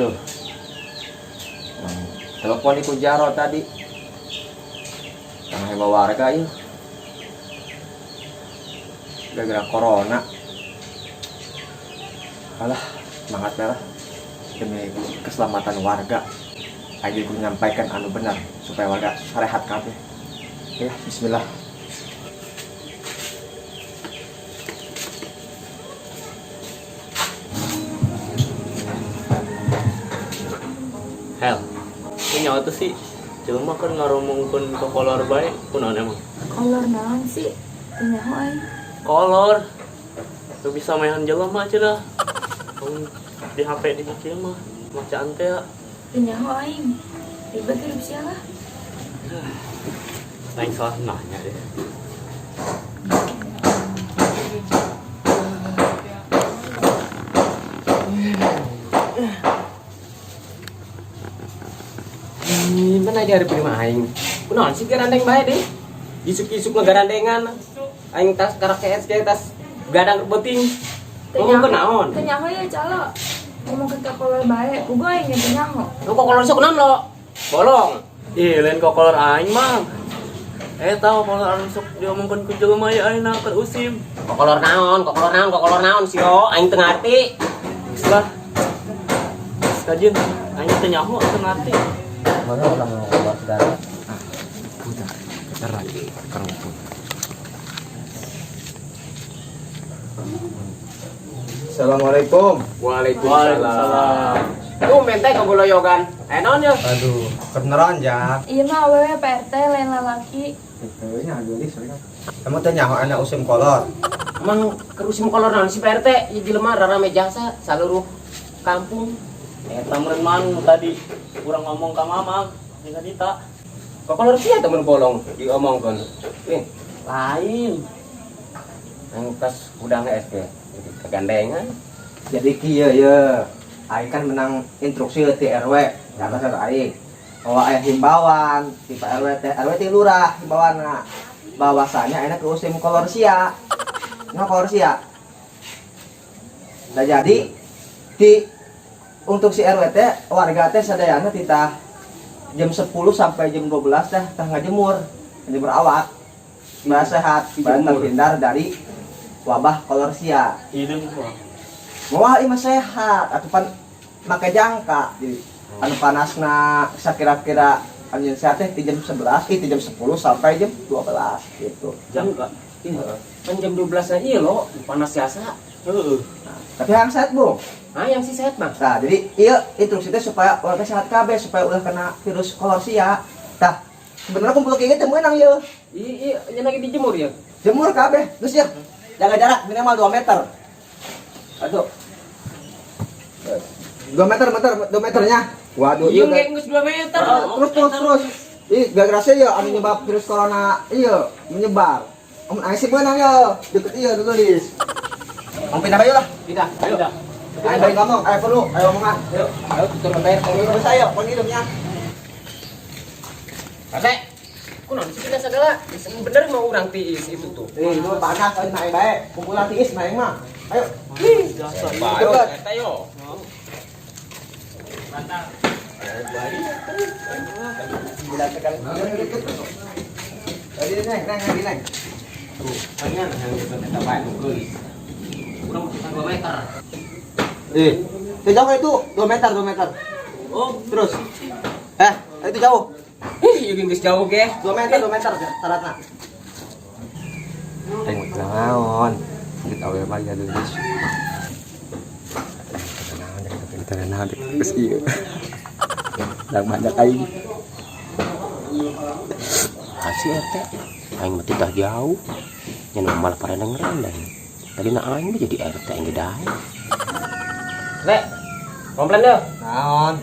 Aduh. Telepon iku Jaro tadi. Yang heboh warga yuk. Gara-gara corona. Alah, semangat lah. Demi keselamatan warga. Ayo aku menyampaikan anu benar supaya warga sehat kabeh. Ya, bismillah. Hel, ini nyawa tuh sih. Jelema kan ngaromongkeun kokolor bae, kunaon emang? Kolor naon sih? Teu nyaho aing. Kolor. Lu bisa maehan jelema cenah. Di HP di kieu mah macaan teh ya. Teu nyaho aing. Ribet hidup sia lah. Aing salah nanya deh. Mana di hari prima aing. Kunaon sih garandeng bae deh. Isuk-isuk ngegarandengan. Aing tas karak CS ge tas gadang beuting. Ngomong ke naon? Teu nyaho ya calo. Ngomong ke kolor bae, puguh aing ge teu nyaho. Lu kok kolor sok naon lo? Bolong. Ih, lain kokolor aing mah. Eh tahu kolor anu sok diomongkeun ku jelema ya aing keur usim. Kokolor naon? Kokolor naon? Kokolor naon sih yo? Aing teu ngarti. Geus lah. Geus kajeun, aing teu nyaho teu ngarti. Mana orang ngomong segala. Ah, udah, bentar lagi kerumput. Assalamualaikum. Waalaikumsalam. Tumben teh kagoloyogan. Eh naon ya? Aduh, kebenaran ya. Iya mah awewe Pak RT lain lalaki. Nya geulis we kan. Emang teh nyaho anak usim kolor. Emang kerusim kolor naon sih Pak RT? Ieu jelema rarame jasa saluruh kampung. Eta meureun man tadi urang ngomong ka mamang jeung ka Dita. Kokolor sia temen bolong diomongkeun. Eh, Lain. yang tas udang SG kegandengan. Jadi kieu ye. Aing kan menang instruksi ti RW, jaga satu aing. Bahwa aya himbauan ti Pak RW teh, RW ti lurah himbauanna. Bahwasanya enak ke usim kolor sia. Nah kolor sia. Nah jadi ti untuk si RW teh warga teh sadayana titah jam 10 sampai jam 12 teh tah ngajemur, ngajemur awak. Supaya sehat, supaya terhindar dari wabah kolor sia. Hideung mah. Wah, ini mah sehat, atuh pan make jangka. Jadi anu panasna sakira-kira anu sehat teh ti jam 11, ti jam 10 sampai jam 12 gitu. Jangka. Iya. Kan jam 12 na iya lo, panas jasa. Heeh. Nah, tapi yang sehat, Bu. Ah, yang sih sehat mah. Nah, jadi iya instruksi teh supaya warga sehat kabeh supaya ulah kena virus kolor sia. Tah, sebenarnya kumpul kayak gitu meunang ieu. Iya, iya, lagi dijemur ya. Jemur kabeh, terus ya. Jaga jarak minimal 2 meter. Aduh. 2 meter, meter, 2 meternya. Waduh, iya, iya. geus 2 meter. Terus terus terus. Ih, gara-gara ya anu nyebab virus corona iya menyebar. Om aing sih beunang ya, deket iya tulis. Om pindah ayo lah. Pindah, ayo. Ayo balik ngomong, ayo perlu, ayo omongan. Ayo, ayo tutur bayar Ayo terus ayo, pon hidupnya. Kase. Kunaon sih pindah segala? Bener mau urang tiis itu tuh. Ih, itu panas, ayo naik bae. Kumpulan tiis naik mah. Ayo. Jasa. Ayo, Deket. eta yo. Tadi neng, neng, neng, neng. Tuh, hanya yang gitu eta bae nu geulis. Urang mah 2 meter. Ih, itu jauh itu 2 meter, 2 meter. Oh, Terus. Eh, itu jauh. Ih, ieu geus jauh ge. 2 meter, 2 meter syaratna. Tengok naon. Dit awe mah ya geus. Tenang, geus ieu. Dang banyak aing. Kasih RT. Aing mah titah jauh. Nya nu malah parendeng rendeng. Tadi na aing mah jadi RT aing ge daek. Rek, komplain deh. Naon?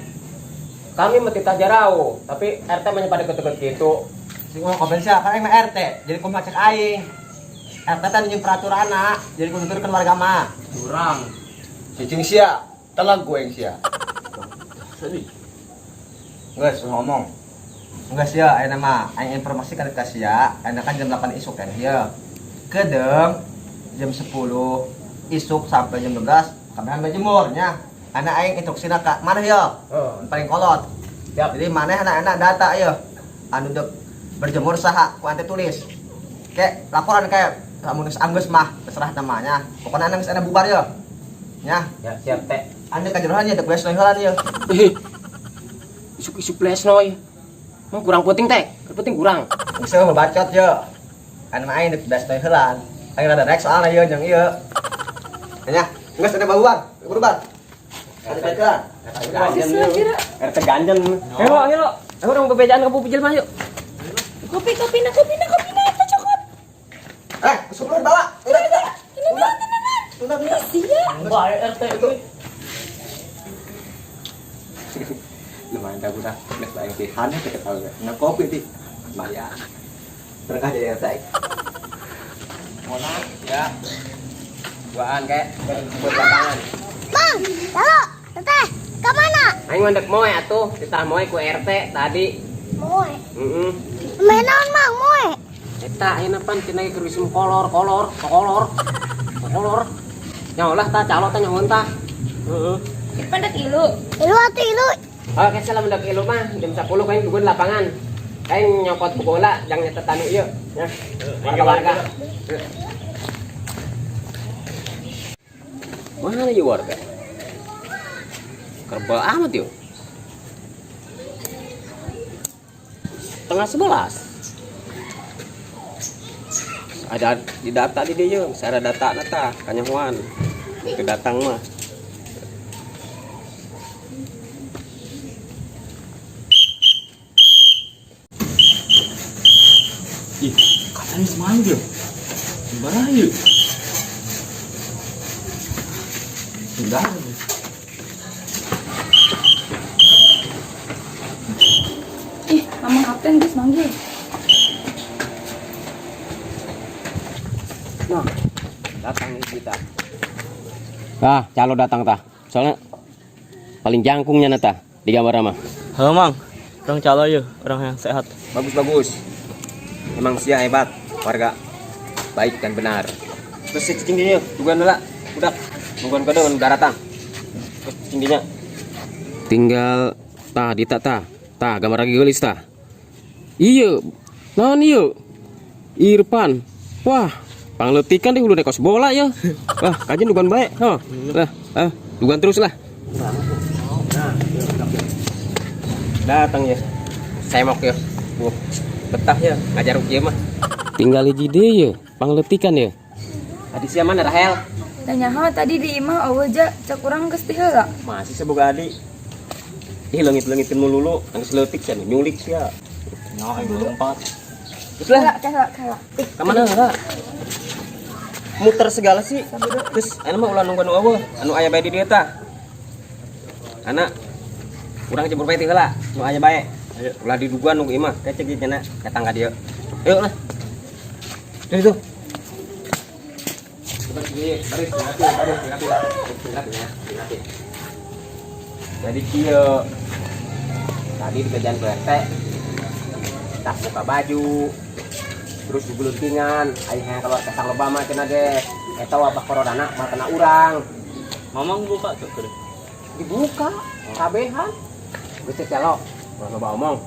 Kami mah titah jarauh, tapi RT mah pada deket-deket gitu. Sing ngomong komplain siapa? Kan aing mah RT, jadi kumaha cek aing. RT teh nyieun peraturanna, jadi kudu nuturkeun warga mah. Curang. Cicing sia, telag gue yang sia. Sedih. Geus ngomong. Enggak sia, ayeuna mah aing informasikan ka sia, ayeuna kan jam 8 isuk kan ieu. Kedeng jam 10 isuk sampai jam 12 kami ambil jemurnya. Anak aing instruksina ka maneh yo. Oh. Paling kolot. Siap. Jadi maneh anak-anak data yo. Anu dek berjemur saha ku ante tulis. Kayak laporan kayak lamun geus anggeus mah terserah namanya. Pokoknya anak geus ana bubar yo. Nya, Ya, siap teh. ande kajerohan nya dek beres heula yo. Eh. Isuk-isuk lesnoy. Emang kurang penting teh? Penting kurang. Geus eueuh bacot yo. Anu mah aing dek beres heula. Aing rada rek soalna yo jeung ieu. Nya, geus ada bubar. Bubar. Ada balik heula. Geus kira. RT ganjen. Ayo, ayo. Ayo urang bebejaan ka pupu jelema yuk. Kopi kopi na kopi na kopi na eta cokot. Eh, sebelum bawa. Udah, udah. Ini naon tenanan. Udah, udah. Sia. Bae RT itu. Lumayan dah udah geus aing teh hane teh ketawa ge. Nah kopi ti. Lumayan. Berkah jadi RT. Mona, ya. Duaan kek, buat lapangan. Bang, halo, teteh, ke mana? Aing mandek moe atuh, ditah moe ku RT tadi. Moe. Heeh. Main naon, Mang, moe? Eta ayeuna pan cenah keur usum kolor, kolor, kolor. Kolor. Nyaolah tah calo tah nyahoan tah. Heeh. Irfan dek ilu. Ilu atuh ilu. Oh, kayak salah mendak ilu mah jam 10 kayak gue lapangan. Kayak nyokot bola jangan nyata tanu ieu. Ya. Warga-warga. Mana ya warga? Kerbau amat yuk. 10:30. Ada di data di dia yuk, ada data data kanyahoan. Kedatang mah. Ih, katanya semanggil. Gimana yuk? Enggak. Ih, Mama Kapten geus manggil. Nah, datang nih kita. Ah, calo datang tah. Soalnya paling jangkungnya nata di gambar mah. Halo Mang, orang calo yuk, orang yang sehat. Bagus bagus. Emang sia hebat, warga baik dan benar. Terus si cicing dia, dugaan lah, udah, nungguan kode daratan. Terus cicing dia. Tinggal tah dita tah, tah gambar lagi gelis tah. Iya, non iya, Irfan, wah, pangletikan deh udah kos bola ya. Wah, kajian dugaan baik, huh. Lah, ah, dugaan terus lah. Datang ya, semok ya, bu, betah ya, ngajar ujian mah. Tinggal hiji deui ya, pangletikan ya. Tadi sia mana Rahel? Tanya ha tadi di imah eueuh ja cek urang geus ti heula. Masih seboga adi. Ih leungit-leungitin melulu, anggeus leutik sia nyulik sia. Nyawa aing lompat. Terus lah, Kela kela kela. ka mana lah? Muter segala sih. Terus anu mah ulah nungguan nu eueuh, anu aya bae di dieu tah. Anak urang cebur bae ti heula, nu aya bae. Ayo. Ulah diduguan nunggu imah, kecek ieu cenah datang ka dieu. Ayo lah. Tuh itu. Baris, rapi, baris, rapi, rapi, rapi. Jadi kieu tadi di kerjaan RT tas buka baju terus diguluntingan aing kalau kesang loba mah cenah ge eta wabah corona mah kena urang. Mamang buka tuh keureun. Dibuka kabehan geus teh calo ulah loba omong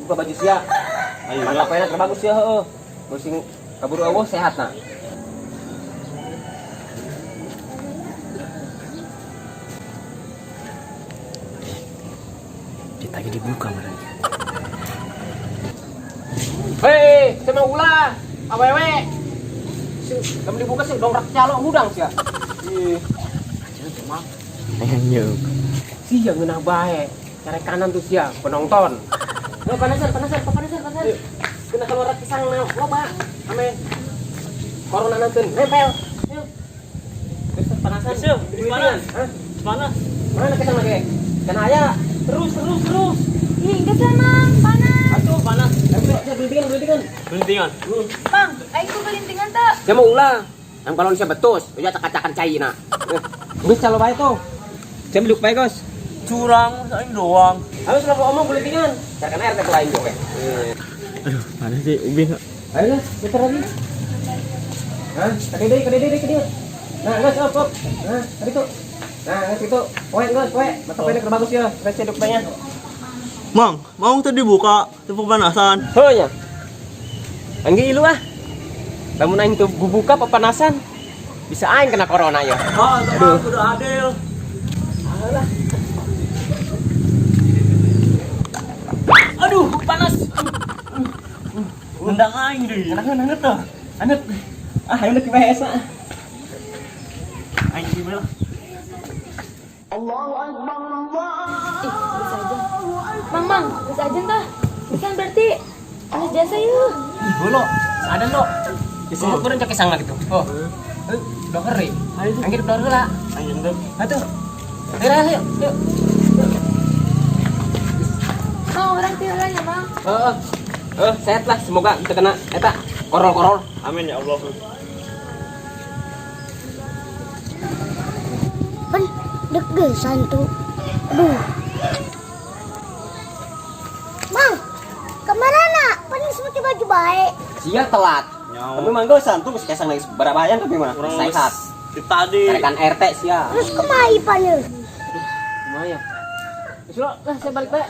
buka baju sia. Ayo mantap enak bagus ya heueuh sing kaburu eueuh sehat nah. Ditagi dibuka mereka. Hei, sama ulah, awewe. Kamu dibuka sih, dongkrak calo hudang sih ya. Ih, Nyuk. sia ngeunah bae. Cari kanan tuh sia, penonton. Lo panasan, panasan, panasan, panasan. Kena keluar pisang nah, loba. Ame. Corona nanti nempel. Yuk. Terus panasan. Terus, yuk. Panas. Hah? Panas. Mana kesang lagi? Kena aya. Terus, terus, terus. Ih, geus lah, Mang, panas. Atuh panas. Ayo, belintingan, belintingan. Belintingan. Mang, aing ku belintingan teu. Dia mau ulah. Yang kalau bisa betus, udah acak-acakan cai nah. Geus calo bae tuh. Saya beluk bae, Gos. Curang, aing doang. Ayo selalu omong belintingan. Carikan air teh lain gue. Aduh, panas sih ubin. Ayo lah, putar lagi. Hah? Kade deui, kade deui, kade. Nah, geus op, op. Nah, tadi tuh. Nah, geus kitu. Poe geus poe. Mata poe keur bagus ya. Rece duk banyak. Mang, mau tadi buka teu pepanasan. Heuh nya. Anggi ilu ah. Lamun aing teu bubuka pepanasan, bisa aing kena corona ya. Ah, aduh, kudu adil. Aduh, panas. Nendang aing deui. Anget anget tuh. Anget. Ah, aing deuk bae esa. Aing di lah. Ih, bisa aja. Mang, mang, bisa aja tah. Bisa berarti. Anas jasa yuk. Ih, bolo. Sadan lo. Bisa kurang cek kesang gitu. Oh. Eh, udah kering. Aing udah heula. Aing deuk. Atuh. Ayo, ayo, yuk. Mang, orang tiuran ya, Mang. Heeh. Eh, sehat lah, semoga teu kena eta korol-korol. Amin ya Allah. Pan deg-degan tuh. Aduh. Mang, kemana nak? Pan geus make baju baik. Sia telat. Nyawa. Tapi mah geus santu geus kesang lagi barabayan tapi mah Urang sehat. geus di tadi. Carekan RT sia. Terus kumaha pan ye? Lumayan. Geus lo, lah saya balik bae.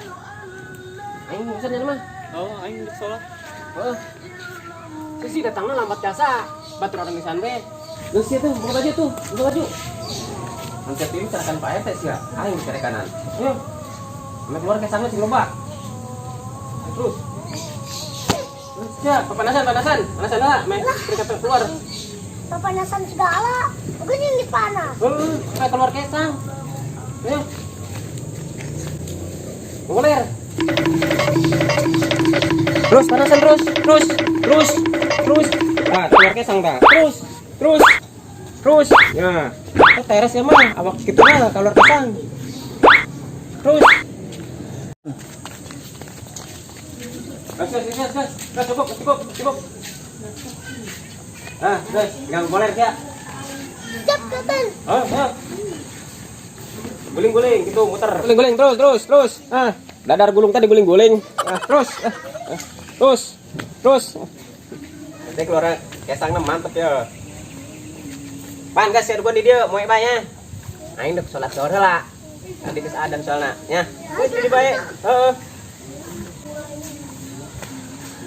Aing urusan nya mah. Oh, aing geus salat. Heeh. Terus sih datangnya lambat jasa. Batur orang misan be. Geus sia tuh, buka baju tuh, buka baju. Nanti ini carekan Pak RT sia. Aing carekanan. Ayo. Ame keluar kesangna cing loba. Terus. Terus sia, pepanasan, panasan. Panasan lah, me. Mereka keluar. Papanasan segala. Bukan ini panas. Heeh, supaya keluar kesang. Ayo. Nguler. Terus panasan terus, terus, terus, terus. Nah, keluar kesang ta. Terus, terus, terus. Ya. Itu teres ya mah, awak kitu mah keluar kesang. Terus. Gas, gas, gas, gas, gas, cukup, cukup, cukup. Ah, gas, tinggal boler ya. Cep, katen. Ah, ah. Guling-guling gitu muter. Guling-guling terus terus terus. Ah, dadar gulung tadi guling-guling. Ah, terus. Ah, ah. Terus. Terus. Nanti keluar kesangna mantep ya. Pan gas ya di dieu moe bae nya. Aing dek salat sore lah. Tadi geus adan soalna nya. Geus jadi bae. Heeh.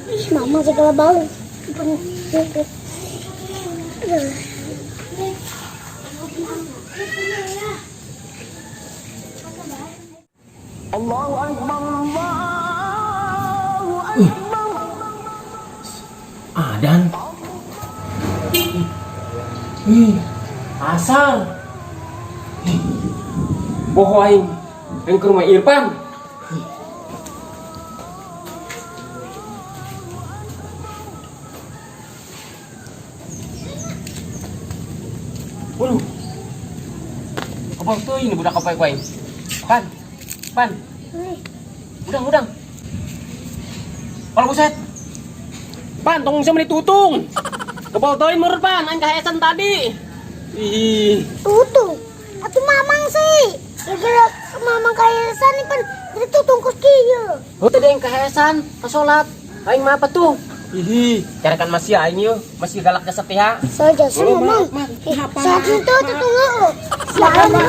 Ih, mama segala bau. Adan. Ih, asal. Ih, boho aing. Aing ke rumah Irfan. Waduh. Apa tuh ini budak apa aing? Pan. Pan. Udang, udang. Kalau buset. Pan, tong sama ditutung. Kebal teuing menurut Pan, aing kahesan tadi. Ih, Tutung. Atuh mamang sih. Gara-gara mamang kahesan nih pan jadi tutung kos kieu. Oh, tadi aing kahesan, ka salat. Aing mah apa tuh? Ih, carekan masih aing yeuh, masih galak jasa teh. Saja sih mamang. Saat itu tutung heueuh. Siapa?